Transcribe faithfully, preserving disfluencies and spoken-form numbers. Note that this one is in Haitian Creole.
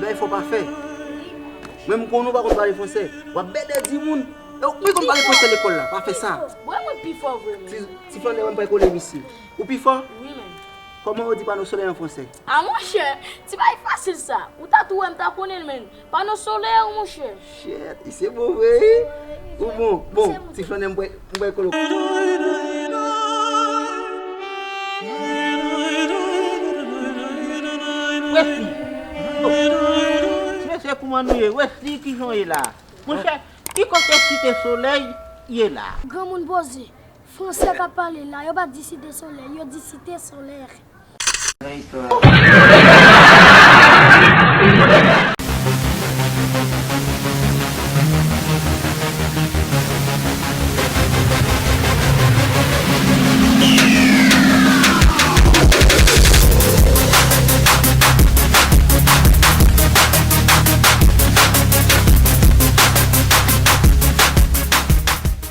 Bagay fò pa fè. Mwen m konnen w pa konn pale fransè. W ap bèdè di moun. E w menm konn pale fransè lekòl la. Pa fè sa. Bwè mwen pi fò vre men. Ti flannè mwen pral kole misye. Ou pi fò? Wi men. Kòman yo di pano solèy an fransè? A monchè, ti bagay fasil sa. Ou ta tou wè m ta konnen l men. Pano solèy monchè. Shit, misye bon vre wi. Ou bon, bon, ti flannè mwen pral kole. Wesley. Mesye kouman nou ye? Wesley kijan w ye la? Monchè, ki kote Site Solèy ye la? Granmoun poze. Fransè k ap pale la, yo pa di Site Solèy, yo di Site Solèy.